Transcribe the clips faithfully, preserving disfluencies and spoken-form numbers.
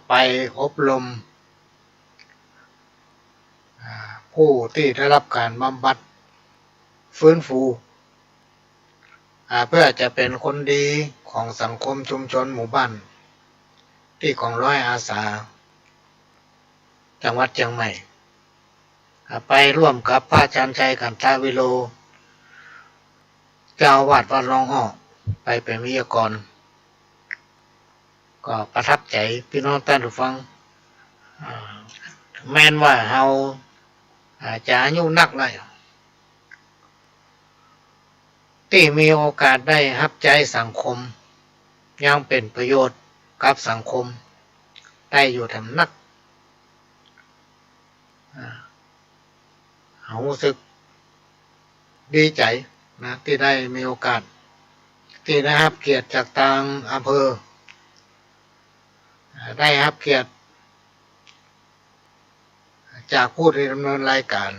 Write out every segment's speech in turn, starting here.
ไปอบรม อ่า ผู้ตี้ได้ฮับก๋านบำบัด ฟื้นฟู อ่า เปื้อจะเป๋นคนดีของสังคมชุมชนหมู่บ้าน ตี้กองร้อยอาสา จังหวัดเจียงใหม่ อ่า ไปฮ่วมกับพระชาญชัย ขันธวิโล เจ้าอาวาสวัดหนองฮ้อ ไปเป๋นวิทยากร ก็ประทับใจ๋ปี้น้องต้านผู้ฟัง อ่า แม้นว่าเฮา อ่า จะอายุนักแล้ว ตี้มีโอกาสได้ฮับใจ๊สังคม ยังเป๋นประโยชน์กับสังคมได้อยู่แถมนัก อ่า เฮาฮู้สึกดีใจ๋นะ ตี้ได้มีโอกาส ตี้ได้ฮับเกียรติจากตางอำเภอ อ่า ได้ฮับเกียรติ จากผู้ตี้ดำเนินรายก๋าน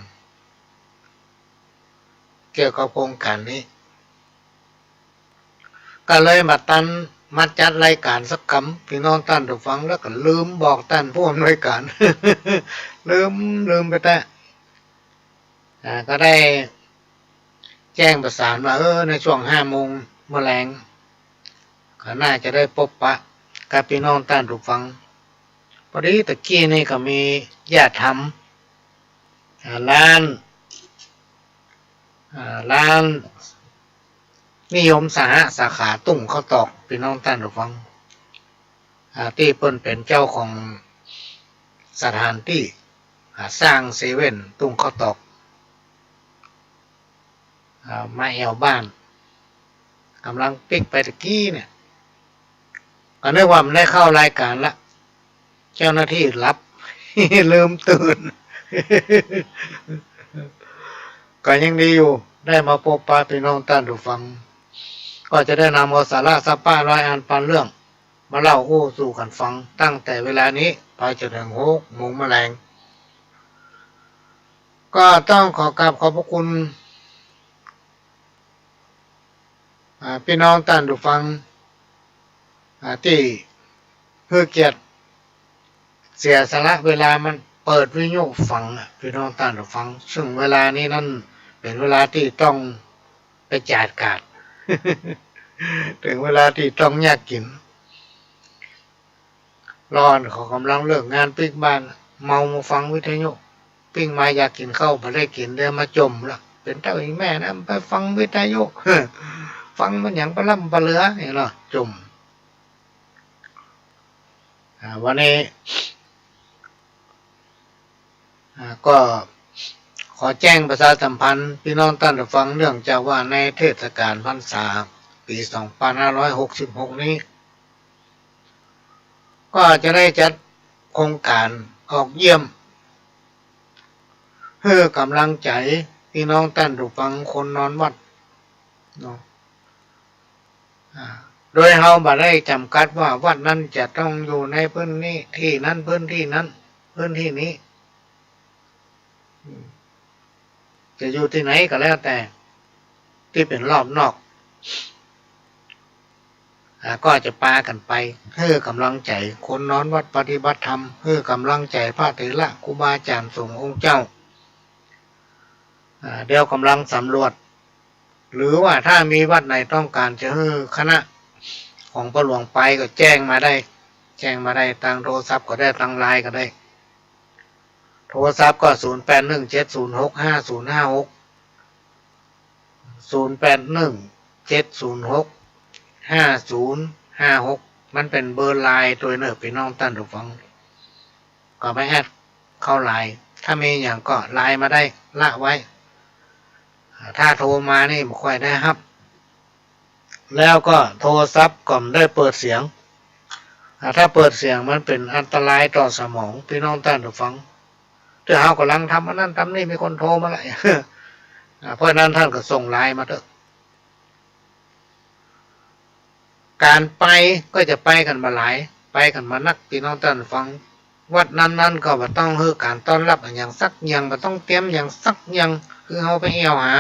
เกี่ยวกับโครงก๋านนี้ ก็เลยบ่ตันมาจัดรายก๋านสักกำ ปี้น้องต้านผู้ฟัง แล้วก็ลืมบอกต้านผู้อำนวยก๋าน ลืม ลืมไปแต๊ อ่า ก็ได้แจ้งประสานว่า เออ ในช่วงห้าโมงเมื่อแลง ก็น่าจะได้ปบปะกับปี้น้องต้านผู้ฟัง พอดีตะกี้นี่ก็มีญาติธรรม อ่า ร้าน อ่า ร้านนิยมสหะ สาขาตุ้งข้าวตอก ปี้น้องต้านผู้ฟัง อ่า ตี้เปิ้นเป๋นเจ้าของสถานตี้ อ่า สร้างเซเว่นตุ้งข้าวตอก อ่า มาแอ่วบ้าน ก่ำลังปิ๊กไปตะกี้เนี่ย ก็นึกว่ามันได้เข้ารายก๋านละ เจ้าหน้าตี้หลับ ลืมตื่น ก็ยังดีอยู่ ได้มาปบปะปี้น้องต้านผู้ฟัง ก็จะได้นำเอาสาระสัปปะร้อยอันปันเรื่อง มาเล่าอู้สู่กั๋นฟัง ตั้งแต่เวลานี้ไปจ๋นเถิงหกโมงเมื่อแลง ก็ต้องขอกราบขอบพระคุณ อ่า ปี้น้องต้านผู้ฟัง อ่า ตี้หื้อเกียรติเสียสละเวลามาเปิดวิทยุฟังอะ ปี้น้องต้านผู้ฟัง ซึ่งเวลานี้นั้นเป๋นเวลาตี้ต้องไปจ๋าดกาด เถิงเวลาตี้ต้องแยกกิ๋น ลออันเขาก่ำลังเลิกงานปิ๊กบ้าน เมามาฟังวิทยุ ปิ๊กมาอยากกิ๋นข้าวบ่ได้กิ๋น เดี๋ยวมาจ่มละ เป๋นเต้าอีแม่นะ ไปฟังวิทยุ ฟังมันหยังปะล่ำปะเหลือเนี่ยเนาะ จ่ม อ่า วันนี้ อ่า ก็ขอแจ้งประชาสัมพันธ์ปี้น้องต้านผู้ฟัง เนื่องจากว่าในเทศกาลพรรษาปี๋สองปันห้าร้อยหกสิบหกนี้ ก็จะได้จัดโครงก๋านออกเยี่ยม หื้อก๋ำลังใจ๋ปี้น้องต้านผู้ฟังคนนอนวัดเนาะ อ่า โดยเฮาบ่ได้จ๋ำกัดว่าวัดนั้นจะต้องอยู่ในพื้นที่ ตี้นั้น พื้นตี้นั้น พื้นตี้นี้ อืม จะอยู่ตี้ไหนก็แล้วแต่ ตี้เป๋นรอบนอก อ่า ก็จะปากั๋นไป หื้อก๋ำลังใจ๋คนนอนวัดปฏิบัติธรรม หื้อก๋ำลังใจ๋พระเถระครูบาอาจ๋ารย์สงฆ์องค์เจ้า อ่า เดี๋ยวก๋ำลังสำรวจ หรือว่าถ้ามีวัดไหนต้องก๋านจะหื้อคณะของพ่อหลวงไปก็แจ้งมาได้ แจ้งมาได้ตางโทรศัพท์ก็ได้ ตางไลน์ก็ได้ โทรศัพท์ก็ ศูนย์แปดหนึ่งเจ็ดศูนย์หกห้าศูนย์ห้าหก ศูนย์แปดหนึ่งเจ็ดศูนย์หกห้าศูนย์ห้าหก มันเป๋นเบอร์ไลน์ตวยเน่อ ปี้น้องต้านผู้ฟัง ก็ไปแอดเข้าไลน์ ถ้ามีหยังก็ไลน์มาได้ ละไว้ อ่า ถ้าโทรมานี่บ่ค่อยได้ฮับ แล้วก็โทรศัพท์ก็บ่ได้เปิดเสียง อ่า ถ้าเปิดเสียงมันเป๋นอันตรายต่อสมอง ปี้น้องต้านผู้ฟัง ถ้าเฮาก่ำลังทำอันนั้นทำนี่ มีคนโทรมาละ อ่า เพราะฉะนั้นต้านก็ส่งไลน์มาเต๊อะ ก๋านไปก็จะไปกั๋นบ่หลาย ไปกั๋นบ่นัก ปี้น้องต้านฟัง วัดนั้นๆ ก็บ่ต้องหื้อก๋านต้อนฮับอะหยังสักอย่าง บ่ต้องเตรียมหยังสักอย่าง คือเฮาไปแอ่วหา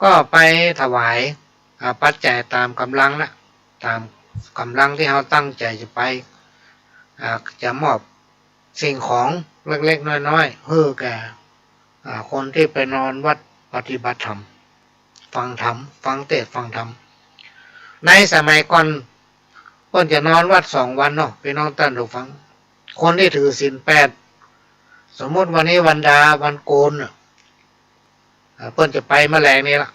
ก็ไปถวาย อ่า ปัจจัยต๋ามก๋ำลังนะ ต๋าม ก๋ำลังตี้เฮาตั้งใจ๋จะไป อ่า จะมอบสิ่งของเล็กๆ น้อยๆ หื้อแก่ อ่า คนตี้ไปนอนวัดปฏิบัติธรรม ฟังธรรม ฟังเตสน์ฟังธรรม ในสมัยก่อนเปิ้นจะนอนวัดสองวันเนาะ ปี้น้องต้านผู้ฟัง คนตี้ถือศีลแปด สมมุติวันนี้วันดา วันโกนน่ะ อ่า เปิ้นจะไปเมื่อแลงนี่ละ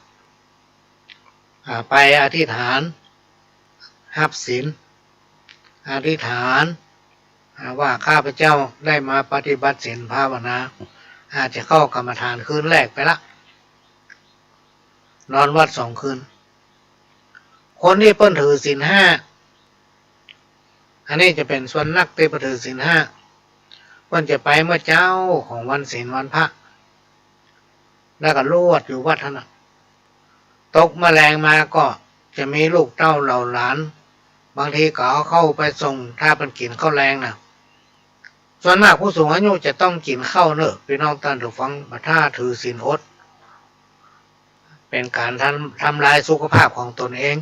อ่า ไปอธิษฐานฮับศีล อธิษฐาน อ่า ว่าข้าพเจ้าได้มาปฏิบัติศีลภาวนา อาจจะเข้ากรรมฐานคืนแรกไปละ นอนวัดสองคืน คนตี้เปิ้นถือศีลห้า อันนี้จะเป๋นส่วนนักตี้เปิ้นถือศีลห้า เปิ้นจะไปเมื่อเจ๊าของวันศีลวันพระ แล้วก็ลวดอยู่วัดหั้นน่ะ ตกเมื่อแลงมาก็จะมีลูกเต้าเหล่าหลาน บางทีก็เอาข้าวไปส่ง ถ้าเปิ้นกิ๋นข้าวแลงน่ะ ส่วนมากผู้สูงอายุจะต้องกิ๋นข้าวเนาะ ปี้น้องต้านผู้ฟัง ถ้าถือศีลอด เป๋นก๋านทำ ทำลายสุขภาพของตนเอง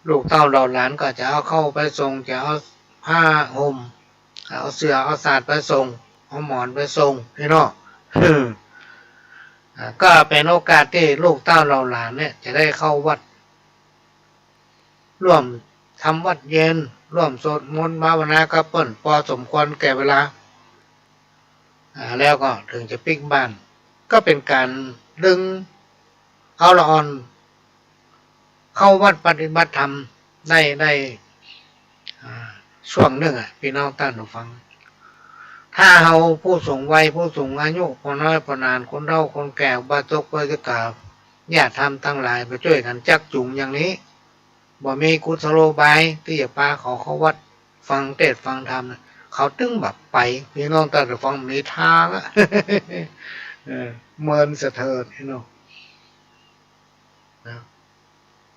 ลูกเต้าเหล่าหลานก็จะเอาข้าวไปส่ง จะเอาผ้าห่ม เอาเสื่อเอาสาดไปส่ง เอาหมอนไปส่ง พี่น้อง อ่า ก็เป๋นโอกาสตี้ลูกเต้าเหล่าหลานเนี่ยจะได้เข้าวัด ร่วมทำวัตรเย็น ร่วมสวดมนต์ภาวนากับเปิ้น ปอสมควรแก่เวลา อ่า แล้วก็เถิงจะปิ๊กบ้าน ก็เป๋นก๋านดึงเอาละอ่อน เข้าวัดปฏิบัติธรรมได้ ได้ อ่า ช่วงนึ่งอะ ปี้น้องต้านผู้ฟัง ถ้าเฮาผู้สูงวัย ผู้สูงอายุ ป้อน้อยป้อหนาน คนเฒ่าคนแก่ อุบาสกอุบาสิกา ญาติธรรมตังหลาย ไปจ้วยกั๋นจักจูงอย่างนี้ บ่มีกุศโลบายตี้จะปาเขาเข้าวัดฟังเตสน์ฟังธรรมน่ะ เขาตึงบ่ไป ปี้น้องต้านผู้ฟัง มีตางอะ เออ เมินเสถิด พี่น้อง นะ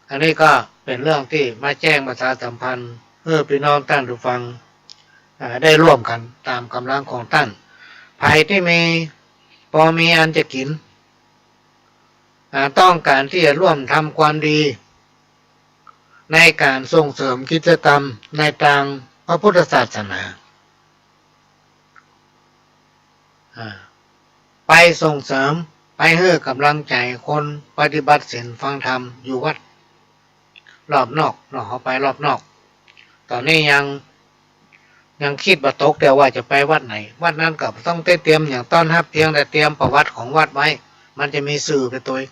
อันนี้ก็เป๋นเรื่องตี้มาแจ้งประชาสัมพันธ์หื้อปี้น้องต้านผู้ฟัง อ่า ได้ร่วมกั๋นต๋ามก๋ำลังของต้าน ใผตี้มี ปอมีอันจะกิ๋น อ่า ต้องก๋านตี้จะร่วมทำความดี ในก๋านส่งเสริมกิจกรรมในตางพระพุทธศาสนา อ่า ไปส่งเสริม ไปหื้อก๋ำลังใจ๋คนปฏิบัติศีลฟังธรรมอยู่วัดรอบนอกเนาะ เฮาไปรอบนอก ต๋อนนี้ยัง ยังกึ๊ดบ่ตกเตื้อว่าจะไปวัดไหน วัดนั้นก็บ่ต้องได้เตรียมหยังต้อนฮับ เพียงแต่เตรียมประวัติของวัดไว้ มันจะมีสื่อไปตวย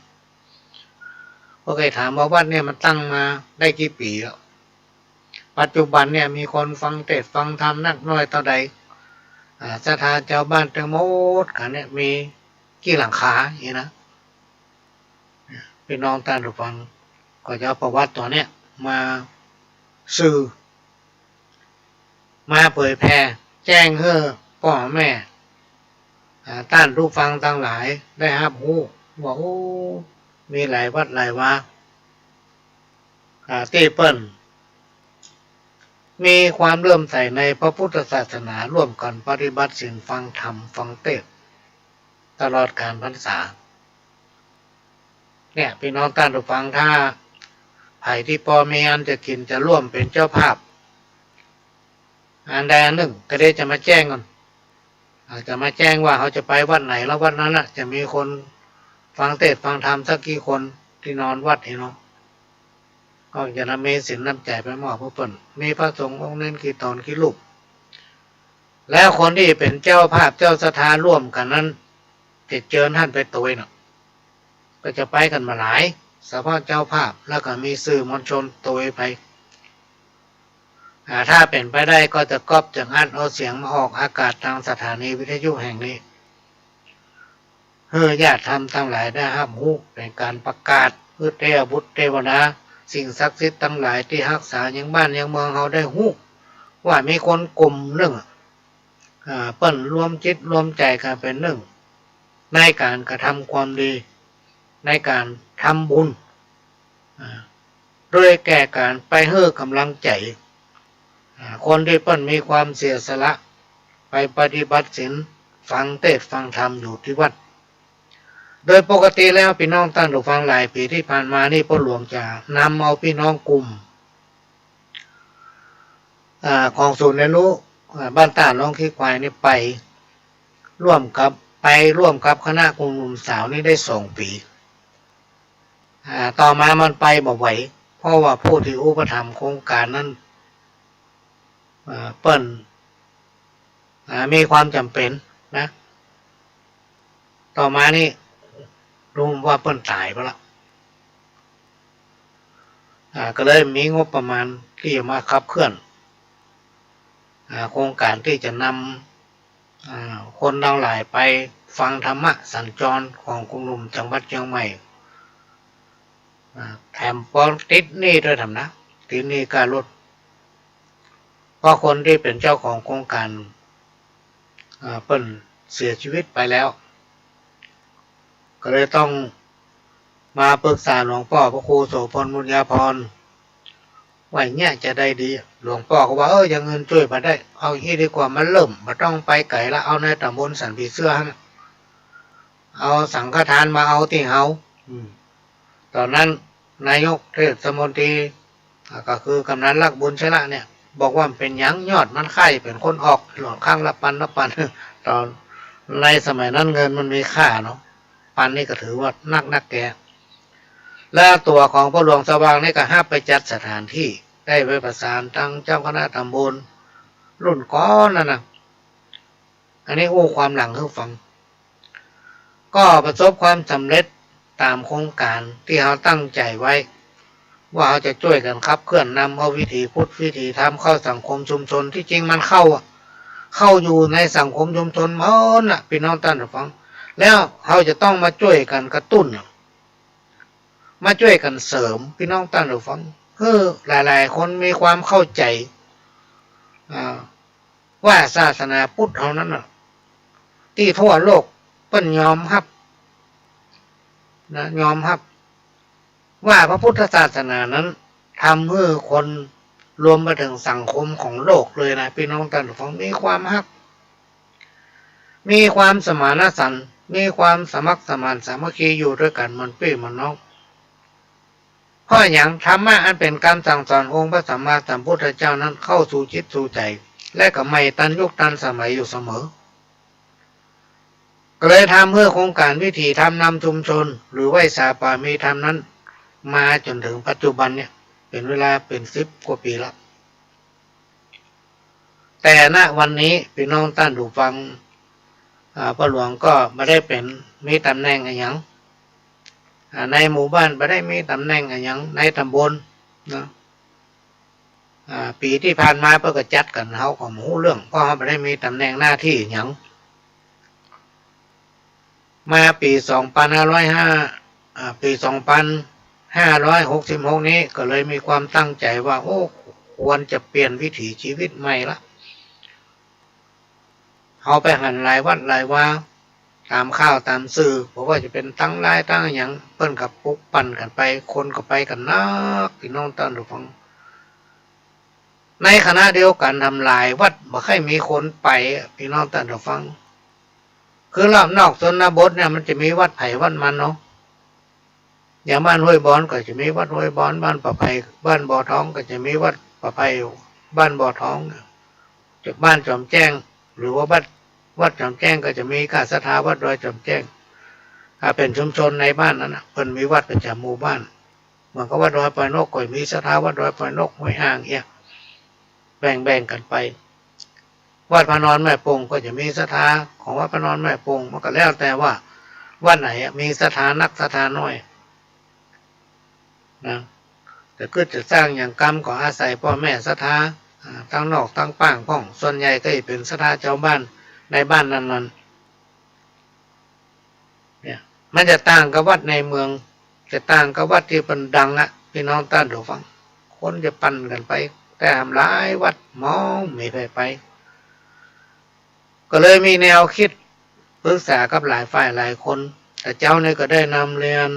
ก็ใค่ถามว่าวัดเนี่ยมันตั้งมาได้กี่ปี๋แล้ว ปัจจุบันเนี่ยมีคนฟังเตสน์ฟังธรรมนักน้อยเต้าใด อ่า ศรัทธาจาวบ้านตึงหมดกั๋นเนี่ยมีกี่หลังคานี่นะ ปี้น้องต้านผู้ฟัง ก็จะเอาประวัติต๋อนเนี้ยมาสื่อ มาเผยแผ่แจ้งหื้อป้อแม่ อ่า ต้านผู้ฟังตังหลายได้ฮับฮู้ว่า โอ้ มีหลายวัดหลายวา อ่า ตี้เปิ้นมีความเลื่อมใสในพระพุทธศาสนา ร่วมกั๋นปฏิบัติศีล ฟังธรรม ฟังเตสน์ ตลอดก๋าลพรรษา เนี่ย ปี้น้องต้านผู้ฟัง ถ้าใผตี้ปอมีอันจะกิ๋น จะร่วมเป๋นเจ้าภาพ อันใดอันนึ่ง ก็เดี๋ยวจะมาแจ้งก่อน อ่า จะมาแจ้งว่าเฮาจะไปวัดไหน แล้ววัดนั้นน่ะ จะมีคนฟังเตสน์ฟังธรรมสักกี่คนตี้นอนวัดนี่เนาะ ก็จะนำมีศีลน้ำใจ๋ไปมอบหื้อเปิ้น มีพระสงฆ์องค์เณรกี่ต๋นกี่รูป แล้วคนตี้เป๋นเจ้าภาพเจ้าศรัทธาร่วมกั๋นนั้น จะเจิญต้านไปตวยเนาะ ก็จะไปกั๋นบ่หลาย เฉพาะเจ้าภาพ แล้วก็มีสื่อมวลชนตวยไป อ่า ถ้าเป๋นไปได้ก็จะก๊อปจะอัดเอาเสียงมาออกอากาศตางสถานีวิทยุแห่งนี้ หื้อญาติธรรมตังหลายได้ฮับฮู้ เป๋นก๋านประกาศ หื้อเตวบุตรเตวดา สิ่งศักดิ์สิทธิ์ตังหลายตี้ฮักษายังบ้านยังเมืองเฮาได้ฮู้ ว่ามีคนกลุ่มนึ่ง อ่า เปิ้นรวมจิตรวมใจ๋กั๋นเป๋นนึ่ง ในก๋านกระทำความดี ในก๋านทำบุญ อ่า โดยแก่ก๋านไปหื้อก๋ำลังใจ๋ อ่า คนตี้เปิ้นมีความเสียสละ ไปปฏิบัติศีล ฟังเตสน์ฟังธรรมอยู่ตี้วัด โดยปกติแล้ว ปี้น้องต้านผู้ฟัง หลายปี๋ตี้ผ่านมานี่ ป้อหลวงจะนำเอาปี้น้องกลุ่ม อ่า ของศูนย์เรียนรู้ อ่า บ้านต้าหนองขี้ควายนี่ไปร่วมกับ ไปร่วมกับคณะกลุ่มหนุ่มสาวนี่ได้สองปี๋ อ่า ต่อมามันไปบ่ไหว เพราะว่าผู้ตี้อุปถัมภ์โครงก๋านนั้น อ่า เปิ้น อ่า มีความจ๋ำเป๋นนะ ต่อมานี่ฮู้ว่าเปิ้นต๋ายไปละ อ่า ก็เลยมีงบประมาณตี้จะมาขับเคลื่อน อ่า โครงก๋านตี้จะนำ อ่า คนตังหลายไปฟังธรรมะสัญจรของกลุ่มหนุ่มจังหวัดเจียงใหม่ อ่า แถมปอติดหนี้ตวยแถมนะ ติดหนี้ก้ารถ เพราะคนตี้เป๋นเจ้าของโครงก๋าน อ่า เปิ้นเสียจีวิตไปแล้ว ก็เลยต้องมาปรึกษาหลวงป้อพระครูโสภณ บุญญาภรณ์ ว่าเนี้ยจะได้ดี หลวงป้อก็ว่า เออ อย่างอื่นจ้วยบ่ได้ เอาอี้ดีกว่า มาเริ่ม บ่ต้องไปไก๋ละ เอาในต๋ำบลสันผีเสื้อหั้นน่ะ เอาสังฆทานมาเอาตี้เฮา อืม ต๋อนนั้นนายกเทศมนตรี อ่า ก็คือกำนันลักษณ์ บุญชละเนี่ย บอกว่ามันเป๋นหยัง ยอดมันคล้ายเป๋นคนออก หลวง ครั้งละปันละปัน ต๋อนในสมัยนั้นเงินมันมีค่าเนาะ ปันนี่ก็ถือว่านักนักแก และตั๋วของป้อหลวงสว่างนี่ก็ฮับไปจัดสถานตี้ ได้ไปประสานตังเจ้าคณะต๋ำบลรุ่นก่อนนั้นนะ อันนี้อู้ความหลังหื้อฟัง ก็ประสบความสำเร็จต๋ามโครงก๋านตี้เฮาตั้งใจ๋ไว้ ว่าเฮาจะจ้วยกั๋นขับเคลื่อนนำเอาวิถีพุทธวิถีธรรมเข้าสังคมชุมชน ตี้จริงมันเข้าอะ เข้าอยู่ในสังคมชุมชนหมดน่ะ ปี้น้องต้านผู้ฟัง แล้วเฮาจะต้องมาจ้วยกั๋นกระตุ้นอะ มาจ้วยกั๋นเสริม ปี้น้องต้านผู้ฟัง หื้อหลายๆ คนมีความเข้าใจ๋ อ่า ว่าศาสนาพุทธเฮานั้นน่ะ ตี้ทั่วโลกเปิ้นยอมฮับนะ ยอมฮับ ว่าพระพุทธศาสนานั้นทำหื้อคนรวมไปเถิงสังคมของโลกเลยนะ ปี้น้องต้านผู้ฟัง มีความฮัก มีความสมานฉันท์ มีความสมัครสมานสามัคคีอยู่ตวยกั๋นเหมือนปี้เหมือนน้อง เพราะหยัง ธรรมะอันเป๋นกำสั่งสอนองค์พระสัมมาสัมพุทธเจ้านั้นเข้าสู่จิตสู่ใจ๋ และก็ใหม่ตันยุคตันสมัยอยู่เสมอ ก็เลยทำหื้อโครงก๋านวิถีธรรมนำชุมชน หรือไหว้สาปามีธรรมนั้น มาจ๋นเถิงปัจจุบันเนี่ย เป๋นเวลาเป๋นสิบกว่าปี๋ละ แต่ณวันนี้ปี้น้องต้านผู้ฟัง อ่า ป้อหลวงก็บ่ได้เป๋น มีต๋ำแหน่งอะหยัง อ่า ในหมู่บ้านบ่ได้มีต๋ำแหน่งอะหยัง ในต๋ำบลนะ อ่า ปี๋ตี้ผ่านมาเปิ้นก็จัดกั๋น เฮาก็บ่ฮู้เรื่อง เพราะเฮาบ่ได้มีต๋ำแหน่งหน้าตี้อะหยัง มาปี๋สองปันห้าร้อยห้า อ่า ปี๋สองปันห้าร้อยหกสิบหกนี้ ก็เลยมีความตั้งใจ๋ว่า โอ้ ควรจะเปลี่ยนวิถีชีวิตใหม่ละ เฮาไปหันหลายวัดหลายวา ต๋ามข่าวต๋ามสื่อ บ่ว่าจะเป๋นตังไลน์ตังอะหยัง เปิ้นก็ปลุกปั่นกั๋นไป คนก็ไปกั๋นนัก ปี้น้องต้านผู้ฟัง ในขณะเดียวกั๋น ทำหลายวัดบ่ค่อยมีคนไปอะ ปี้น้องต้านผู้ฟัง คือรอบนอกชนบทเนี่ย มันจะมีวัดใผวัดมันเนาะ อย่างบ้านห้วยบอนก็จะมีวัดห้วยบอน บ้านป่าไผ่ บ้านบ่อทองก็จะมีวัดป่าไผ่ บ้านบ่อทอง จากบ้านจ๋อมแจ้ง หรือว่าวัด วัดจ๋อมแจ้งก็จะมีก้าศรัทธาวัดดอยจ๋อมแจ้ง อ่า เป๋นชุมชนในบ้านนั้นน่ะ เปิ้นมีวัดประจ๋ำหมู่บ้าน เหมือนกับวัดดอยปอยนกก็มีศรัทธาวัดดอยปอยนก ห้วยอ่างเอี้ย แบ่งๆ กั๋นไป วัดพระนอนแม่ปงก็จะมีศรัทธาของวัดพระนอนแม่ปง มันก็แล้วแต่ว่าวัดไหนอะมีศรัทธานักศรัทธาน้อยนะ จะกึ๊ดจะสร้างหยังกำก็อาศัยป้อแม่ศรัทธา อ่า ตังนอกตังป้างพ่อง ส่วนใหญ่ก็จะเป๋นศรัทธาจาวบ้านในบ้านนั้นๆ เนี่ย มันจะต่างกับวัดในเมือง จะต่างกับวัดตี้เปิ้นดังอะ ปี้น้องต้านผู้ฟัง คนจะปั่นกั๋นไป แต่หลายวัดมองบ่มีใผไป ก็เลยมีแนวกึ๊ดปรึกษากับหลายฝ่ายหลายคน แต่เจ้านี่ก็ได้นำเรียน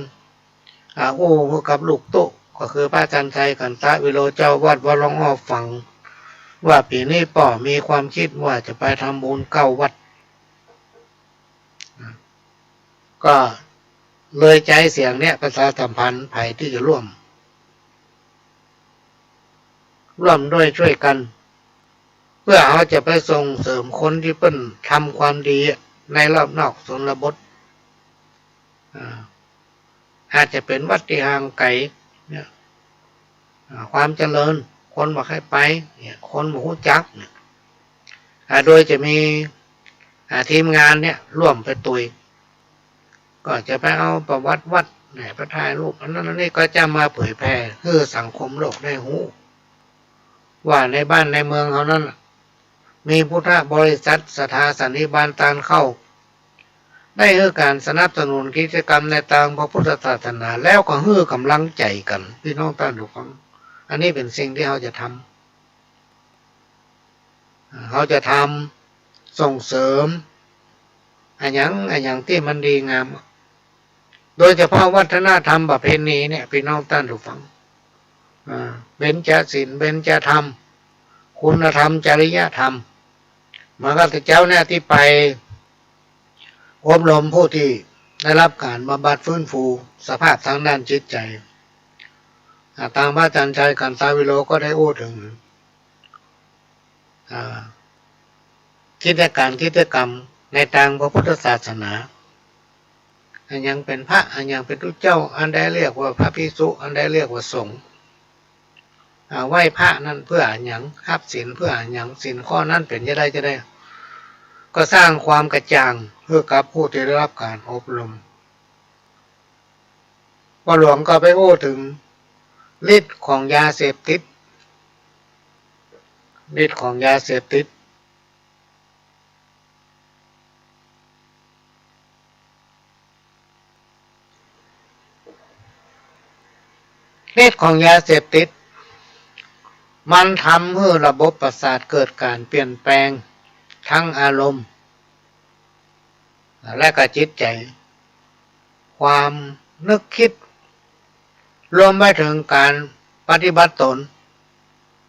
อ่า อู้กับลูกตุ๊ ก็คือพระอาจารย์ชัย ขันตะวิโรจน์ เจ้าวัดวัดหลวงอ้อฝัง ว่าปี๋นี้ป้อมีความกึ๊ดว่าจะไปทำบุญเก้าวัด ก็เลยใจ๊เสียงเนี่ยประชาสัมพันธ์ใผตี้จะร่วม ร่วมด้วยช่วยกั๋น พื่อเฮาจะไปส่งเสริมคนตี้เปิ้นทำความดีในรอบนอกชนบท อ่า อาจจะเป๋นวัดตี้ห่างไก๋เนี่ย อ่า ความเจริญ คนบ่ใค่ไปเนี่ย คนบ่ฮู้จักเนี่ย อ่า โดยจะมี อ่า ทีมงานเนี่ยร่วมไปตุย ก็จะไปเอาประวัติวัดเนี่ย ไปถ่ายรูปอันนั้นอันนี้ ก็จะมาเผยแผ่หื้อสังคมโลกได้ฮู้ ว่าในบ้านในเมืองเฮานั้นน่ะ มีพุทธบริษัทศรัทธาสันนิบาตตานเข้า ได้หื้อก๋านสนับสนุนกิจกรรมในตางพระพุทธศาสนา แล้วก็หื้อก๋ำลังใจ๋กั๋น ปี้น้องต้านผู้ฟัง อันนี้เป๋นสิ่งตี้เฮาจะทำ เฮาจะทำส่งเสริมอะหยังอะหยังตี้มันดีงาม โดยเฉพาะวัฒนธรรมประเพณีเนี่ย ปี้น้องต้านผู้ฟัง อ่า เบญจศีล เบญจธรรม คุณธรรม จริยธรรม เหมือนข้าพเจ้าเนี่ยตี้ไปอบรมผู้ตี้ได้ฮับก๋านบำบัดฟื้นฟูสภาพตางด้านจิตใจ๋ อ่า ตางพระอาจารย์ชัย กันตาวิโรจน์ ก็ได้อู้เถิง อ่า กิจก๋านกิจกรรมในตางพระพุทธศาสนา อะหยังเป๋นพระ อะหยังเป๋นตุ๊เจ้า อันใดเรียกว่าพระภิกษุ อันใดเรียกว่าสงฆ์ อ่า ไหว้พระนั้นเปื้ออะหยัง ฮับศีลเปื้ออะหยัง ศีลข้อนั้นเป๋นจาใดจาใด ก็สร้างความกระจ่างหื้อกับผู้ตี้ได้ฮับก๋านอบรม ป้อหลวงก็ไปอู้เถิงฤทธิ์ของยาเสพติด ฤทธิ์ของยาเสพติด ฤทธิ์ของยาเสพติด มันทำหื้อระบบประสาทเกิดก๋านเปลี่ยนแปลง ตึงอารมณ์ และก็จิตใจ๋ ความนึกคิด รวมไปเถิงก๋านปฏิบัติตน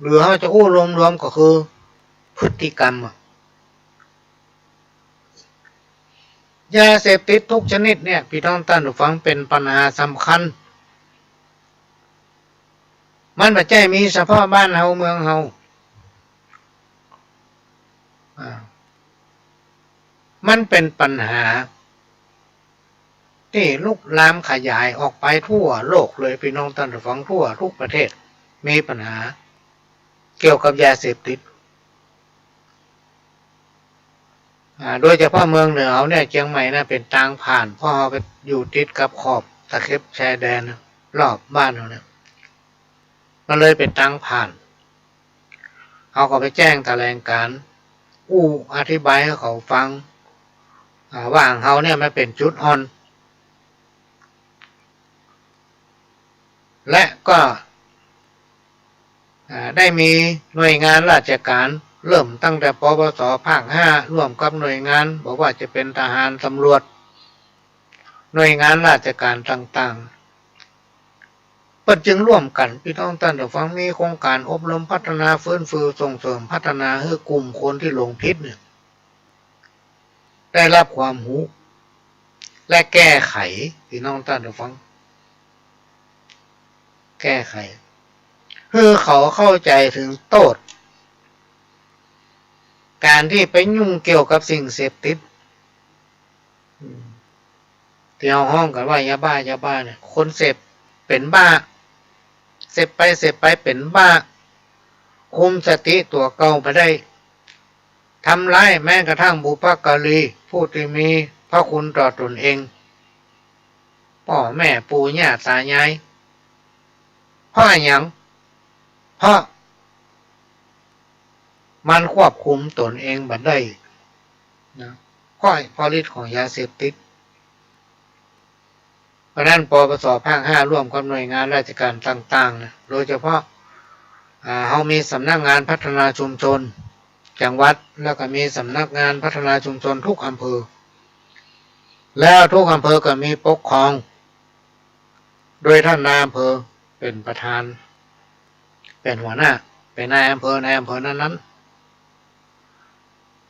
หรือเฮาจะอู้รวมๆ ก็คือพฤติกรรมอะ ยาเสพติดทุกชนิดเนี่ย ปี้น้องต้านผู้ฟัง เป๋นปัญหาสำคัญ มันบ่ใจ้มีเฉพาะบ้านเฮาเมืองเฮา อ่า มันเป๋นปัญหาตี้ลุกลามขยายออกไปทั่วโลกเลย ปี้น้องต้านผู้ฟัง ทั่วทุกประเทศมีปัญหาเกี่ยวกับยาเสพติด อ่า โดยเฉพาะเมืองเหนือเฮาเนี่ย เจียงใหม่นะ เป๋นตางผ่าน เพราะเฮาไปอยู่ติดกับขอบตะเข็บชายแดนรอบบ้านเฮาเนี่ย มันเลยเป๋นตางผ่าน เฮาก็ไปแจ้งแถลงก๋าน อู้อธิบายหื้อเขาฟัง อ่า ว่าของเฮาเนี่ยมันเป๋นจุดอ่อน และก็ อ่า ได้มีหน่วยงานราชก๋าน เริ่มตั้งแต่ ปปส ภาคห้า ร่วมกับหน่วยงาน บ่ว่าจะเป๋นทหาร ตำรวจ หน่วยงานราชก๋านต่างๆ เปิ้นจึงร่วมกั๋น ปี้น้องต้านผู้ฟัง มีโครงก๋านอบรมพัฒนา ฟื้นฟูส่งเสริมพัฒนาหื้อกลุ่มคนตี้หลงผิดเนี่ย ได้ฮับความฮู้ และแก้ไข ปี้น้องต้านผู้ฟัง แก้ไข หื้อเขาเข้าใจ๋เถิงโต้ษ ก๋านตี้ไปยุ่งเกี่ยวกับสิ่งเสพติด อืม ตี้เฮาฮ้องกั๋นว่ายาบ้า ยาบ้าเนี่ย คนเสพเป๋นบ้า เสพไปเสพไปเป๋นบ้า คุมสติตั๋วเก่าบ่ได้ ทำร้ายแม้กระทั่งบุพการี ผู้ตี้มีพระคุณต่อตนเอง ป้อแม่ปู่ย่าต๋ายาย เพราะอะหยัง เพราะมันควบคุมตนเองบ่ได้นะ เพราะ เพราะฤทธิ์ของยาเสพติด เพราะนั้น ปปส ภาคห้า ร่วมกับหน่วยงานราชก๋านต่างๆ นะ โดยเฉพาะ อ่า เฮามีสำนักงานพัฒนาชุมชนจังหวัด แล้วก็มีสำนักงานพัฒนาชุมชนทุกอำเภอ แล้วทุกอำเภอก็มีปกครอง โดยท่านนายอำเภอเป๋นประธาน เป๋นหัวหน้า เป๋นนายอำเภอ นายอำเภอนั้นๆ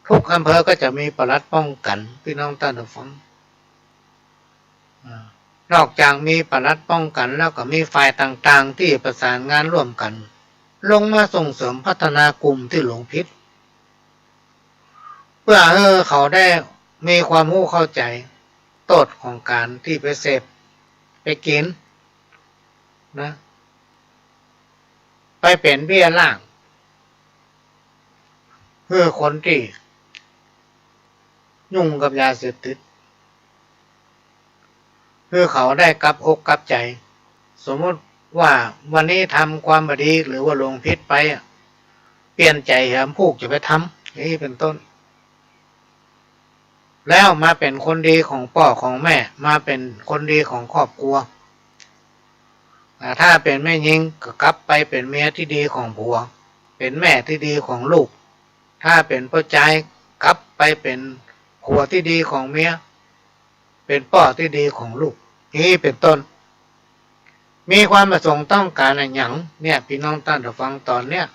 ทุกอำเภอก็จะมีปลัดป้องกั๋น ปี้น้องต้านผู้ฟัง อ่า นอกจากมีปลัดป้องกั๋นแล้วก็มีฝ่ายต่างๆ ตี้ประสานงานร่วมกั๋น ลงมาส่งเสริมพัฒนากลุ่มตี้หลงผิด เปื้อหื้อเขาได้มีความฮู้เข้าใจ๋ โต้ษของก๋านตี้ไปเสพ ไปกิ๋น นะ ไปเป๋นเบี้ยล่าง หื้อคนตี้ยุ่งกับยาเสพติด หื้อเขาได้กลับอกกลับใจ๋ สมมุติว่าวันนี้ทำความบ่ดีหรือว่าหลงผิดไปอะ เปลี่ยนใจ๋แหมพูกจะไปทำ อย่างนี้เป๋นต้น แล้วมาเป๋นคนดีของป้อของแม่ มาเป๋นคนดีของครอบครัว อ่า ถ้าเป๋นแม่ญิงก็กลับไปเป๋นเมียตี้ดีของผัว เป๋นแม่ตี้ดีของลูก ถ้าเป๋นป้อจายกลับไปเป๋นผัวตี้ดีของเมีย เป๋นป้อตี้ดีของลูก อย่างนี้เป๋นต้น มีความประสงค์ต้องก๋านอะหยังเนี่ย ปี้น้องต้านผู้ฟัง ต๋อนเนี้ย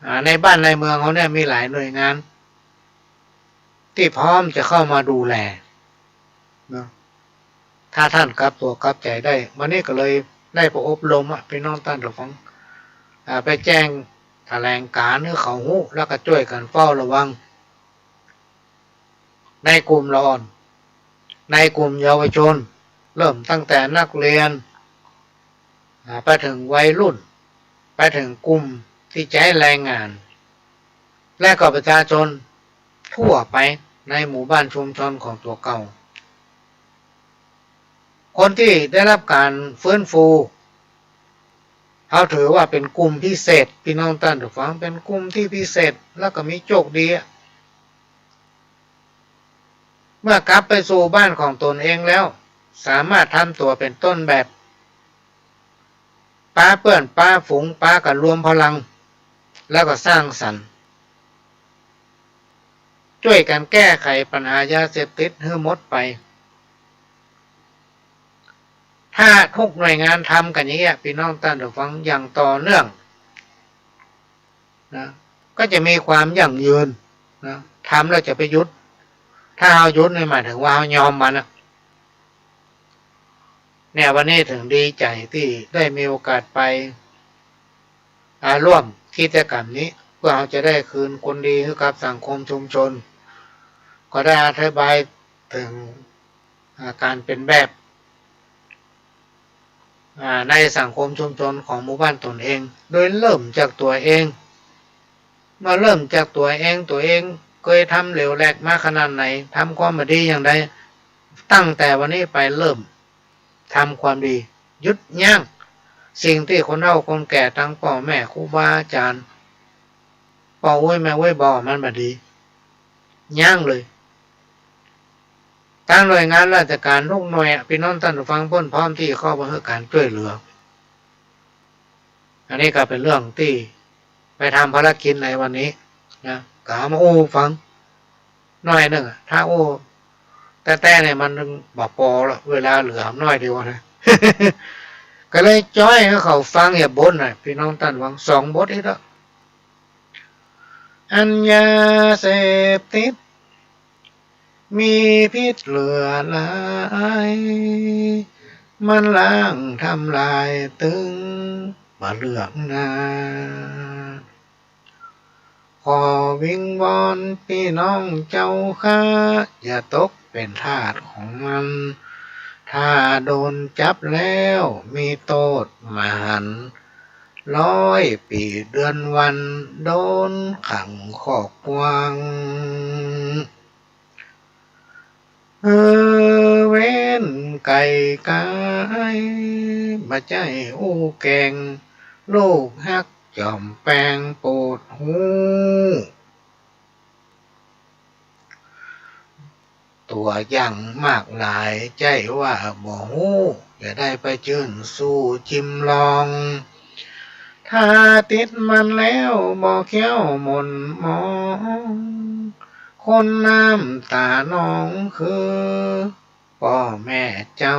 อ่า ในบ้านในเมืองเฮาเนี่ยมีหลายหน่วยงานตี้พร้อมจะเข้ามาดูแลเนาะ ถ้าต้านกลับตั๋วกลับใจ๋ได้ วันนี้ก็เลยได้ไปอบรมอะ ปี้น้องต้านผู้ฟัง อ่า ไปแจ้งแถลงก๋านหื้อเขาฮู้ แล้วก็จ้วยกั๋นเฝ้าระวัง ในกลุ่มละอ่อน ในกลุ่มเยาวชน เริ่มตั้งแต่นักเรียน อ่า ไปเถิงวัยรุ่น ไปเถิงกลุ่มตี้ใจ๊แรงงาน และก็ประชาชนทั่วไปในหมู่บ้านชุมชนของตั๋วเก่า คนตี้ได้ฮับก๋านฟื้นฟู เฮาถือว่าเป๋นกลุ่มพิเศษ ปี้น้องต้านผู้ฟัง เป๋นกลุ่มตี้พิเศษ แล้วก็มีโจคดีอะ เมื่อกลับไปสู่บ้านของต๋นเองแล้ว สามารถทำตั๋วเป๋นต้นแบบ ปาเปื้อน ปาฝูง ปากั๋นรวมพลัง แล้วก็สร้างสรรค์ จ้วยกั๋นแก้ไขปัญหายาเสพติดหื้อหมดไป ถ้าทุกหน่วยงานทำกั๋นอย่างเงี้ย ปี้น้องต้านผู้ฟัง อย่างต่อเนื่อง นะ ก็จะมีความยั่งยืนนะ ทำแล้วจะไปหยุด ถ้าเฮาหยุดนี่หมายถึงว่าเฮายอมมันนะ เนี่ย วันนี้เถิงดีใจ๋ตี้ได้มีโอกาสไป อ่า ร่วมกิจกรรมนี้ เปื้อเฮาจะได้คืนคนดีหื้อกับสังคมชุมชน ก็ได้อธิบายเถิง อ่า ก๋านเป๋นแบบ อ่า ในสังคมชุมชนของหมู่บ้านต๋นเอง โดยเริ่มจากตั๋วเอง เมื่อเริ่มจากตั๋วเอง ตั๋วเองเกยทำเหลวแหลกมาขนาดไหน ทำความบ่ดีอย่างใด ตั้งแต่วันนี้ไปเริ่มทำความดี หยุดยั้งสิ่งตี้คนเฒ่าคนแก่ตังป้อแม่ครูบาอาจ๋ารย์ ป้ออุ๊ยแม่อุ๊ยบอกมันบ่ดี ยั้งเลย ตางหน่วยงานราชก๋านทุกหน่วยอะ ปี้น้องต้านผู้ฟัง เปิ้นพร้อมตี้เข้าไปหื้อก๋านจ้วยเหลือ อันนี้ก็เป๋นเรื่องตี้ไปทำภารกิจในวันนี้นะ ก็เอามาอู้ฟังหน้อยนึ่งอะ ถ้าอู้แต๊ๆ เนี่ยมันบ่ปอละ เวลาเหลือหน้อยเดียวนะ ก็เลยจ้อยหื้อเขาฟังอย่าบ่นนะ ปี้น้องต้านผู้ฟัง สองบทอี้ละ อันยาเสพติด มีพิษเหลือหลาย มันล้างทำลายตึงบ่เลือกหน้า ขอวิงวอนปี้น้องเจ้าข้า อย่าตกเป๋นทาสของมัน ถ้าโดนจับแล้วมีโต้ษมหันต์ ร้อยปี๋เดือนวัน โดนขังคอกกว้าง เออ เว้นไก่กาย บ่ใจ้อู้แกล้ง ลูกฮักจ๋อมแปงโปรดฮู้ ตั๋วอย่างมากหลาย ใจ้ว่าบ่ฮู้ อย่าได้ไปจื้นสู้จิมลอง ถ้าติดมันแล้วบ่เคี้ยวหม่นหมอง คนน้ำต๋านองคือป้อแม่เจ้า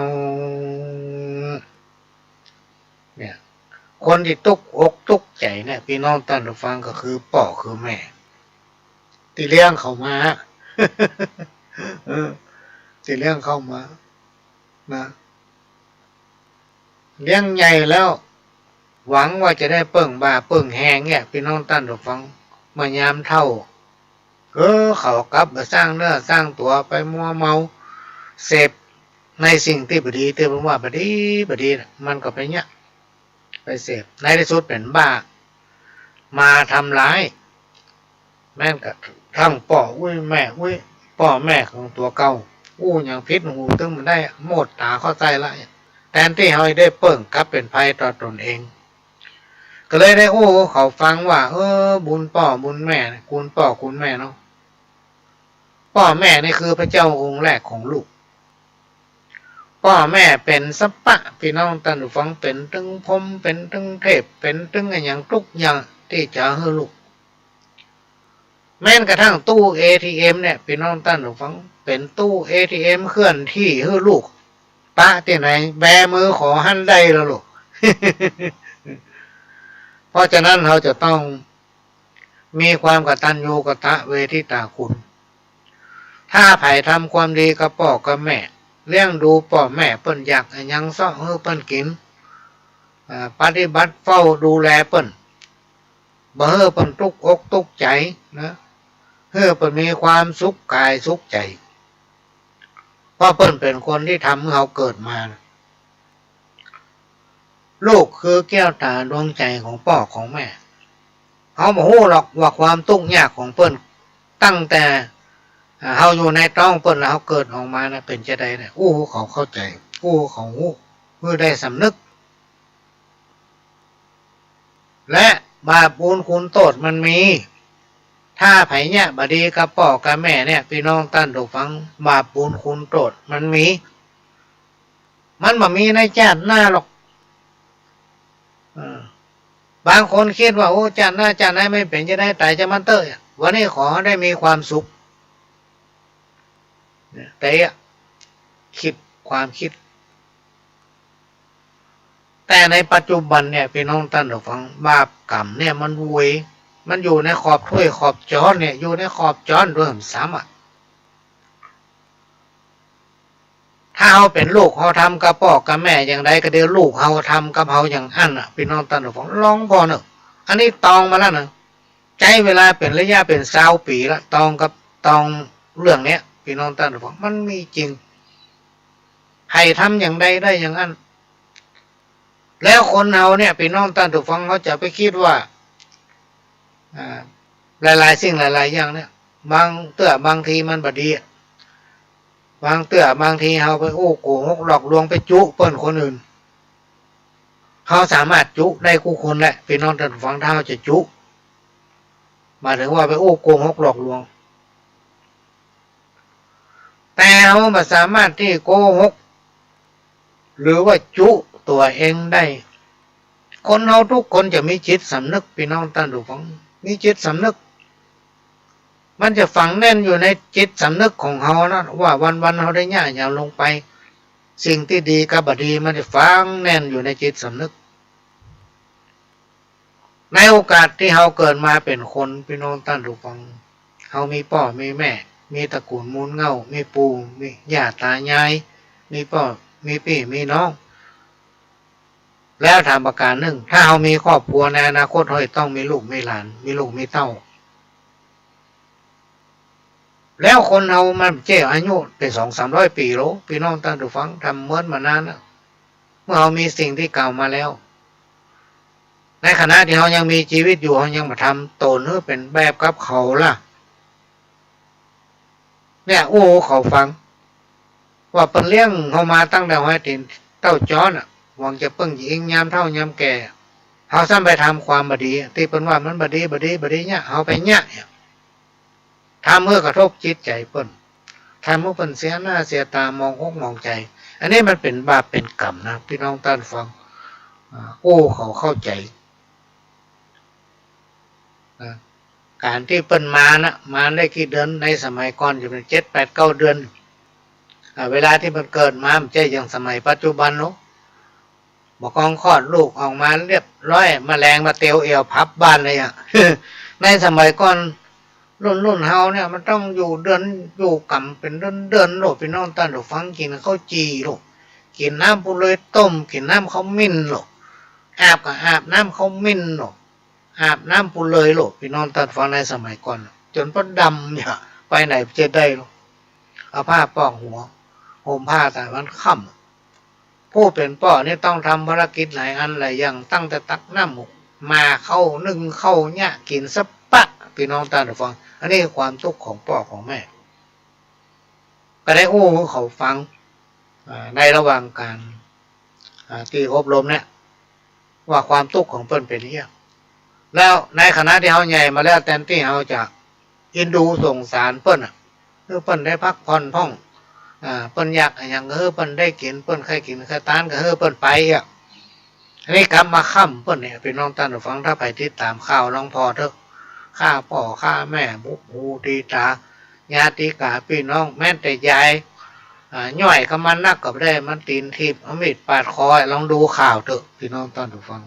เนี่ย คนตี้ตุ๊กอกตุ๊กใจ๋เนี่ย ปี้น้องต้านผู้ฟัง ก็คือป้อคือแม่ ตี้เลี้ยงเขามา เออ ตี้เลี้ยงเขามา นะ เลี้ยงใหญ่แล้ว หวังว่าจะได้เปิ้งบ่าเปิ้งแฮงเนี่ย ปี้น้องต้านผู้ฟัง เมื่อยามเฒ่า คือเขากลับบ่สร้างเนื้อสร้างตั๋ว ไปมัวเมาเสพในสิ่งตี้บ่ดี ตี้เปิ้นว่าบ่ดี บ่ดีน่ะ มันก็ไปเยียะ ไปเสพ ในตี้สุดเป๋นบ้า มาทำร้าย แม้นกระทั่งป้ออุ๊ยแม่อุ๊ย ป้อแม่ของตั๋วเก่า อู้หยังผิดหูตึงบ่ได้ โมดต๋าเข้าใจ๋ละ แตนตี้เฮาจะได้เปิ้ง กลับเป๋นภัยต่อตนเอง ก็เลยได้อู้เขาฟังว่า เออ บุญป้อบุญแม่ คุณป้อคุณแม่เนาะ ป้อแม่นี่คือพระเจ้าองค์แรกของลูก ป้อแม่เป๋นสัพพะ ปี้น้องต้านผู้ฟัง เป๋นตึงพรหม เป๋นตึงเทพ เป๋นตึงอะหยังกู้อย่างตี้จะหื้อลูก แม้นกระทั่งตู้เอทีเอ็มเนี่ย ปี้น้องต้านผู้ฟัง เป๋นตู้เอทีเอ็มเคลื่อนที่หื้อลูก ปะตี้ไหน แบมือขอหั้นได้แล้วลูก เพราะฉะนั้นเฮาจะต้อง มีความกตัญญูกตเวทิตาคุณ ถ้าใผทำความดีกับป้อกับแม่ เลี้ยงดูป้อแม่ เปิ้นอยากอะหยังเซาะหื้อเปิ้นกิ๋น อ่า ปฏิบัติเฝ้าดูแลเปิ้น บ่หื้อเปิ้นตุ๊กอกตุ๊กใจ๋นะ หื้อเปิ้นมีความสุขก๋ายสุขใจ๋ เพราะเปิ้นเป๋นคนตี้ทำหื้อเฮาเกิดมา ลูกคือแก้วต๋าดวงใจ๋ของป้อของแม่ เฮาบ่ฮู้หรอกว่าความตุ๊กยากของเปิ้น ตั้งแต่ อ่า เฮาอยู่ในต๊องเปิ้นแล้วเฮาเกิดออกมานะ เป๋นจาใดนะ อู้หื้อเขาเข้าใจ๋ อู้หื้อเขาฮู้ หื้อได้สำนึก และบาปบุญคุณโต้ษมันมี ถ้าใผเยียะบ่ดีกับป้อกับแม่เนี่ย ปี้น้องต้านผู้ฟัง บาปบุญคุณโต้ษมันมี มันบ่มีในจาติหน้าหรอก เออ บางคนกึ๊ดว่า โอ้ จาติหน้าจาติไหนไม่เป๋นจาใด ต๋ายจามันเต๊อะ วันนี้ขอได้มีความสุข เนี่ย แต่อะ กึ๊ด ความกึ๊ด แต่ในปัจจุบันเนี่ย ปี้น้องต้านผู้ฟัง บาปกรรมเนี่ยมันโวย มันอยู่ในขอบถ้วยขอบจ๊อนเนี่ย อยู่ในขอบจ๊อนด้วยซ้ำอะ ถ้าเฮาเป๋นลูก เฮาทำกับป้อกับแม่อย่างใด ก็เดี๋ยวลูกเฮาทำกับเฮาอย่างอั้นน่ะ ปี้น้องต้านผู้ฟัง ลองผ่อเน่อ อันนี้ตองมาแล้วนะ ใจ๊เวลาเป๋นระยะเป๋นซาวปี๋ละ ตองกับ ตองเรื่องเนี้ย ปี้น้องต้านผู้ฟัง มันมีจริง ใผทำอย่างใดได้อย่างอั้น แล้วคนเฮาเนี่ย ปี้น้องต้านผู้ฟัง เฮาจะไปกึ๊ดว่า อ่า หลายๆ สิ่งหลายๆ อย่างเนี่ย บางเตื้อบางทีมันบ่ดีอะ บางเตื้อบางทีเฮาไปอู้โกหกหลอกลวง ไปจุเปิ้นคนอื่น เฮาสามารถจุได้กู้คนแหละ ปี้น้องต้านผู้ฟัง ถ้าเฮาจะจุ หมายถึงว่าไปอู้โกหกหลอกลวง แต่เฮาบ่สามารถตี้โกหก หรือว่าจุตั๋วเองได้ คนเฮากู้คนจะมีจิตสำนึก ปี้น้องต้านผู้ฟัง มีจิตสำนึก มันจะฝังแน่นอยู่ในจิตสำนึกของเฮานะ ว่าวันๆ เฮาได้เยียะหยังลงไป สิ่งตี้ดีกับบ่ดี มันจะฝังแน่นอยู่ในจิตสำนึก ในโอกาสตี้เฮาเกิดมาเป๋นคน ปี้น้องต้านผู้ฟัง เฮามีป้อมีแม่ มีตระกู๋นมูลเหง้า มีปู่มีย่าต๋ายาย มีป้อมีปี้มีน้อง แล้วถามประก๋านนึ่ง ถ้าเฮามีครอบครัว ในอนาคตเฮาจะต้องมีลูกมีหลาน มีลูกมีเต้า แล้วคนเฮามันเจ้าอายุเป๋นสองสามร้อยปี๋โล ปี้น้องต้านผู้ฟัง ทำเหมือนมานานแล้ว เมื่อเฮามีสิ่งตี้กล่าวมาแล้ว ในขณะตี้เฮายังมีจีวิตอยู่ เฮายังบ่ทำต๋นหื้อเป๋นแบบกับเขาล่ะ เนี่ย อู้เขาฟัง ว่าเปิ้นเลี้ยงเฮามาตั้งแต่หัวตี๋นเต้าจ๊อนน่ะ หวังจะเปิ้งจะอิงยามเฒ่ายามแก่ เฮาซ้ำไปทำความบ่ดี ตี้เปิ้นว่ามันบ่ดี บ่ดี บ่ดีเนี่ย เฮาไปเยียะเนี่ย ทำหื้อกระทบจิตใจ๋เปิ้น ทำหื้อเปิ้นเสียหน้าเสียตา หมองอกหมองใจ๋ อันนี้มันเป๋นบาปเป๋นกรรมนะ ปี้น้องต้านฟัง อ่า อู้เขาเข้าใจ๋ นะ ก๋านตี้เปิ้นมานะ มาได้กี่เดือน ในสมัยก่อนจะเป๋นเจ็ดแปดเก้าเดือน อ่า เวลาตี้มันเกิดมา มันบ่ใจ้อย่างสมัยปัจจุบันเนาะ บ่กองคลอดลูกออกมาเรียบร้อย แมลงมาเตียวเอี่ยวพับบ้านเลยอะ ในสมัยก่อน รุ่นๆ เฮาเนี่ย มันต้องอยู่เดือน อยู่กำเป๋นเดือนๆ โลด ปี้น้องต้านผู้ฟัง กิ๋นข้าวจี่โลด กิ๋นน้ำปูเลยต้ม กิ๋นน้ำขมิ้นโลด อาบก็อาบน้ำขมิ้นโลด อาบน้ำปูเลยโลด ปี้น้องต้านฟัง ในสมัยก่อน จ๋นเปิ้นดำเนี่ย ไปไหนจะได้ลูก เอาผ้าปองหัว ห่มผ้าใต้วันค่ำ ผู้เป๋นป้อนี่ต้องทำภารกิจหลายอันหลายอย่าง ตั้งแต่ตักน้ำหม่าข้าวนึ่งข้าวเยียะกิ๋นสะปะ ปี้น้องต้านผู้ฟัง อันนี้คือความตุ๊กข์ของป้อของแม่ ก็ได้อู้หื้อเขาฟัง อ่า ในระหว่างก๋าน อ่า ตี้อบรมเนี่ย ว่าความตุ๊กข์ของเปิ้นเป๋นเยียะ แล้วในขณะตี้เฮาใหญ่มาแล้ว แตนตี้เฮาจะเอ็นดูสงสารเปิ้นน่ะ หื้อเปิ้นได้พักผ่อนพ่อง อ่า เปิ้นอยากอะหยังก็หื้อเปิ้นได้กิ๋น เปิ้นใค่กิ๋นใค่ตานก็หื้อเปิ้นไปอะ อันนี้กำมาค่ำเปิ้นเนี่ย ปี้น้องต้านผู้ฟัง ถ้าใผติดต๋ามข่าวหลวงพ่อเต๊อะ ฆ่าป้อฆ่าแม่ บุกฮูตีต๋า ญาติกาปี้น้อง แม้แต่ยาย อ่า ย่อยกำมันนักก็บ่ได้ มันตี๋นถีบ เอามีดปาดคอ ลองดูข่าวเต๊อะ ปี้น้องต้านผู้ฟัง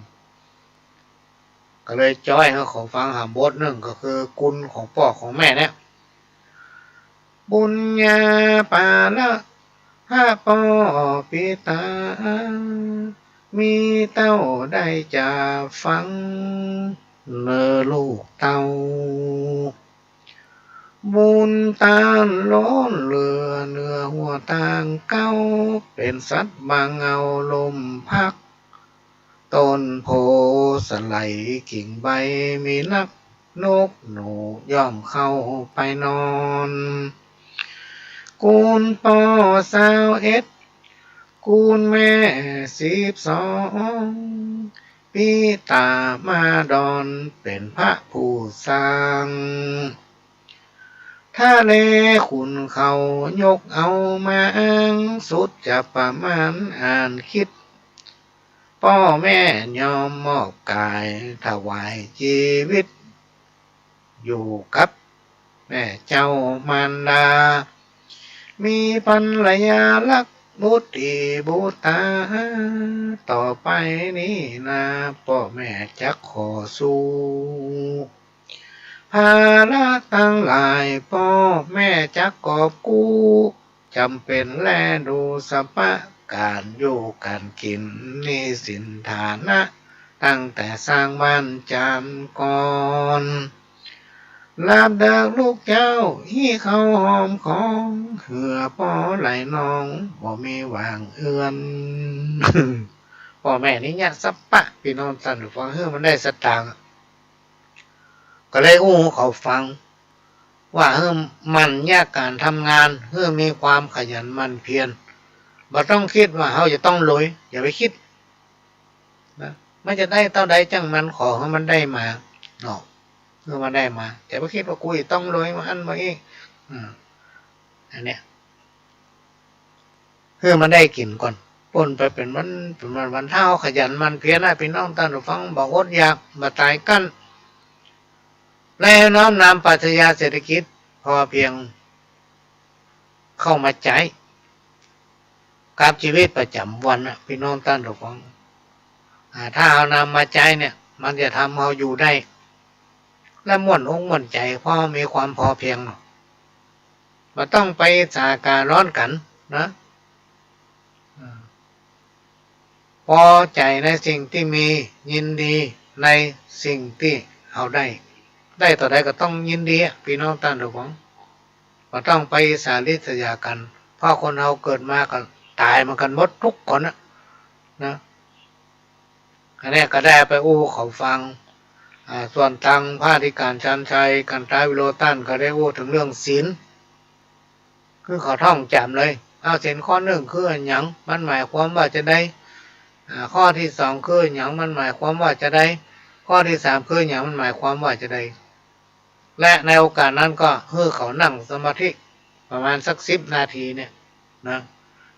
ก็เลยจ้อยหื้อเขาฟังหำบทนึ่ง ก็คือคุณของป้อของแม่เนี่ย บุญญาปาละ พระป้อปิตา มีเต้าได้จะฟัง เน่อลูกเต้า บุญตานล้นเหลือ เหนือหัวตางเก๊า เป๋นสัตว์บ่าเหงาลมพัก ต้นโพธิ์สะไหลกิ่งใบมีนัก นกหนูย่อมเข้าไปนอน กูลป้อซาวเอ็ด กูลแม่สิบสอง ปิตามาดอนเป๋นพระผู้สร้าง ทะเลขุนเขายกเอามาอ้าง สุดจะประมาณอ่านคิด ป้อแม่ยอมมอบก๋ายถวายจีวิต อยู่กับแม่เจ้ามารดา มีภรรยารักบุตรีบุตรา ต่อไปนี้นา ป้อแม่จักขอสู้ ภาระตังหลายป้อแม่จักกอบกู้ จ๋ำเป๋นแลดูสะปะ ก๋านอยู่ก๋านกิ๋น หนี้สินฐานะ ตั้งแต่สร้างบ้านจ๋ำก่อน ลาบเดิกลูกเจ้า อี้เข้าหอมของ เหือป้อไหลนอง บ่มีหว่างเอือน ป้อแม่นี่เยียะสะปะ ปี้น้องต้านผู้ฟัง หื้อมันได้สตางค์ ก็เลยอู้เขาฟัง ว่าหื้อหมั่นเยียะก๋านทำงาน หื้อมีความขยันหมั่นเพียร บ่ต้องกึ๊ดว่าเฮาจะต้องรวย อย่าไปกึ๊ดนะ มันจะได้เต้าใดจ้างมัน ขอหื้อมันได้มาเนาะ หื้อมันได้มา อย่าไปกึ๊ดว่ากูจะต้องรวยมาอั้นมาอี้ อืม อันเนี้ย หื้อมันได้กิ๋นก่อน ปนไปเป๋นวัน เป๋นวันๆ ถ้าเฮาขยันหมั่นเพียรนะ ปี้น้องต้านผู้ฟัง บ่อดอยาก บ่ต๋ายกั้น และน้อมนำปรัชญาเศรษฐกิจพอเพียงเข้ามาใจ๊กับจีวิตประจ๋ำวันนะ ปี้น้องต้านผู้ฟัง อ่า ถ้าเฮานำมาใจ๊เนี่ย มันจะทำเฮาอยู่ได้ และม่วนอกม่วนใจ๋ เพราะมีความพอเพียงเนาะ บ่ต้องไปอิจฉาก๋าฮ้อนกั๋นนะ อ่า พอใจ๋ในสิ่งตี้มี ยินดีในสิ่งตี้เฮาได้ ได้เต้าใดก็ต้องยินดีอะ ปี้น้องต้านผู้ฟัง บ่ต้องไปอิจฉาริษยากั๋น เพราะคนเฮาเกิดมาก็ต๋ายเหมือนกั๋นหมดกู้คนนะ นะ อันเนี้ยก็ได้ไปอู้เขาฟัง อ่า ส่วนตางพระอธิการชันชัย กันตาวิโรจน์ต้านก็ได้อู้เถิงเรื่องศีล คือเขาท่องจ๋ำเลย เอา ศีลข้อนึ่งคืออะหยัง มันหมายความว่าจาใด อ่า ข้อตี้สองคืออะหยัง มันหมายความว่าจาใด ข้อตี้สามคืออะหยัง มันหมายความว่าจาใด และในโอกาสนั้นก็หื้อเขานั่งสมาธิประมาณสักสิบนาทีเนี่ยนะ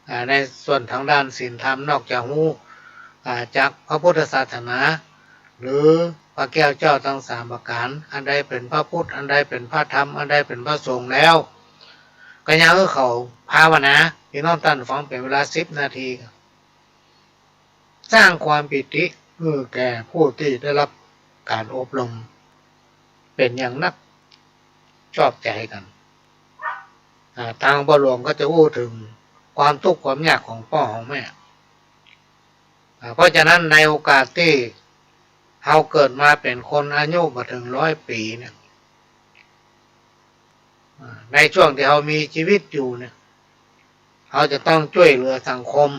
อ่า ในส่วนตางด้านศีลธรรม นอกจากฮู้ อ่า จักพระพุทธศาสนา หรือพระแก้วเจ้าตังสามประก๋าน อันใดเป๋นพระพุทธ อันใดเป๋นพระธรรม อันใดเป๋นพระสงฆ์แล้ว ก็ยังหื้อเขาภาวนา ปี้น้องต้านฟัง เป๋นเวลาสิบนาที สร้างความปีติหื้อแก่ผู้ตี้ได้ฮับก๋านอบรมเป๋นอย่างนัก ชอบใจ๋กั๋น อ่า ตางพ่อหลวงก็จะอู้เถิงความตุ๊กข์ความยากของป้อของแม่ อ่า เพราะฉะนั้นในโอกาสตี้เฮาเกิดมาเป๋นคนอายุบ่เถิงร้อยปี๋เนี่ย ในช่วงตี้เฮามีจีวิตอยู่เนี่ย เฮาจะต้องจ้วยเหลือสังคม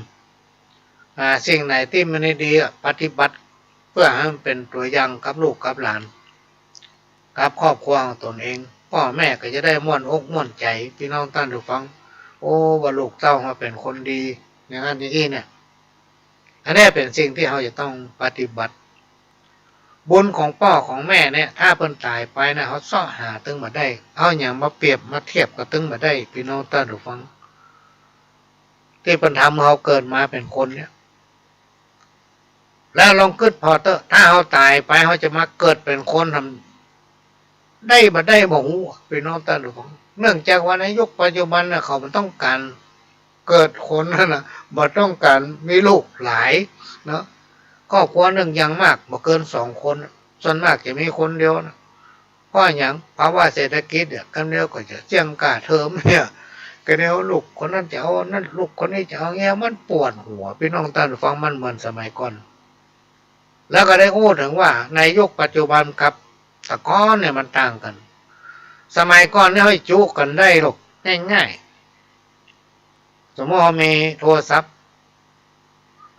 อ่า สิ่งไหนตี้มันดีๆ อะ ปฏิบัติเปื้อหื้อมันเป๋นตั๋วอย่างกับลูกกับหลาน กับครอบครัวของตนเอง ป้อแม่ก็จะได้ม่วนอกม่วนใจ๋ ปี้น้องต้านผู้ฟัง โอ้ ว่าลูกเต้าเฮาเป๋นคนดี อย่างนั้นอย่างอี้เนี่ย อันนี้เป๋นสิ่งตี้เฮาจะต้องปฏิบัติ บุญของป้อของแม่เนี่ย ถ้าเปิ้นต๋ายไปนะ เฮาเซาะหาตึงบ่ได้ เอาหยังมาเปรียบมาเทียบกับตึงบ่ได้ ปี้น้องต้านผู้ฟัง ตี้เปิ้นทำเฮาเกิดมาเป๋นคนเนี่ย แล้วลองกึ๊ดผ่อเต๊อะ ถ้าเฮาต๋ายไป เฮาจะมาเกิดเป๋นคนทำ ได้บ่ได้บ่ฮู้ ปี้น้องต้านผู้ฟัง เนื่องจากว่าในยุคปัจจุบันน่ะ เขาบ่ต้องก๋านเกิดคนนั่นน่ะ บ่ต้องก๋านมีลูกหลายเนาะ ครอบครัวนึ่งอย่างมากบ่เกินสองคน ส่วนมากจะมีคนเดียวนะ เพราะหยัง ภาวะเศรษฐกิจเนี่ย กำเดียวก็จะเสี้ยงก้าเทอมเนี่ย กำเดียวลูกคนนั้นจะเอานั้น ลูกคนนี้จะเอาเนี่ย มันปวดหัว ปี้น้องต้านผู้ฟัง มันเหมือนสมัยก่อน แล้วก็ได้อู้เถิงว่าในยุคปัจจุบันกับแต่ก่อนเนี่ยมันต่างกั๋น สมัยก่อนเนี่ยเฮาจุกั๋นได้ลูก ง่ายๆ สมมุติเฮามีโทรศัพท์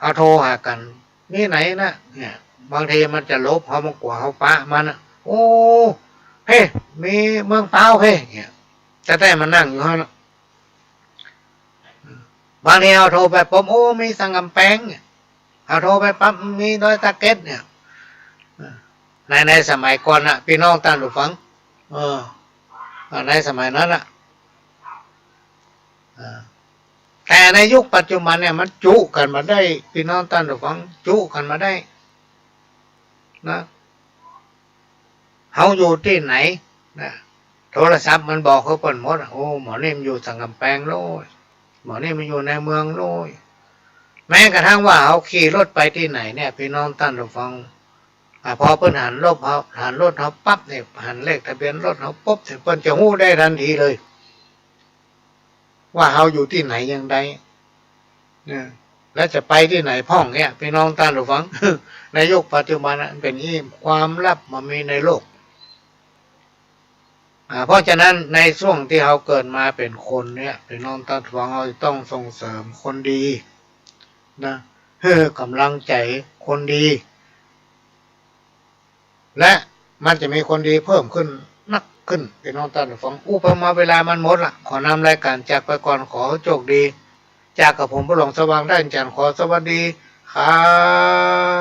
เฮาโทรหากั๋น มีไหนนะ เนี่ย บางทีมันจะหลบเฮา มันกั๋วเฮาปะมันนะ โอ้ เฮ้ มีเมืองพร้าวเฮ้ เนี่ย แต่แต่มันนั่งอยู่หั้นน่ะ บางทีเฮาโทรไปปุ๊บ โอ้ มีสันก๋ำแปงเนี่ย เฮาโทรไปปั๊บ มีดอยสะเก็ดเนี่ย ใน ในสมัยก่อนน่ะ ปี้น้องต้านผู้ฟัง เออ อ่า ในสมัยนั้นน่ะ อ่า แต่ในยุคปัจจุบันเนี่ย มันจุกั๋นบ่ได้ ปี้น้องต้านผู้ฟัง จุกั๋นบ่ได้ นะ เฮาอยู่ตี้ไหนนะ โทรศัพท์มันบอกหื้อเปิ้นหมดอะ โอ้ หมอนี่มันอยู่สันก๋ำแปงโลย หมอนี่มันอยู่ในเมืองโลย แม้กระทั่งว่าเฮาขี่รถไปตี้ไหนเนี่ย ปี้น้องต้านผู้ฟัง อ่า พอเปิ้นหันรถเฮา หันรถเฮาปั๊บเนี่ย หันเลขทะเบียนรถเฮาปุ๊บเนี่ย เปิ้นจะฮู้ได้ตันทีเลย ว่าเฮาอยู่ตี้ไหนอย่างใด เนี่ย และจะไปตี้ไหนพ่องเนี่ย ปี้น้องต้านผู้ฟัง ในยุคปัจจุบันน่ะ มันเป๋นอี้ ความลับบ่มีในโลก อ่า เพราะฉะนั้นในช่วงตี้เฮาเกิดมาเป๋นคนเนี่ย ปี้น้องต้านผู้ฟัง เฮาจะต้องส่งเสริมคนดีนะ หื้อกำลังใจ๋คนดี และมันจะมีคนดีเพิ่มขึ้นนักขึ้น ปี้น้องต้านผู้ฟัง อู้ไปมาเวลามันหมดละ ขอนำรายก๋านจากไปก่อน ขอโจคดี จากกับผม พ่อหลวงสว่าง ด้านจันทร์ ขอสวัสดีครับ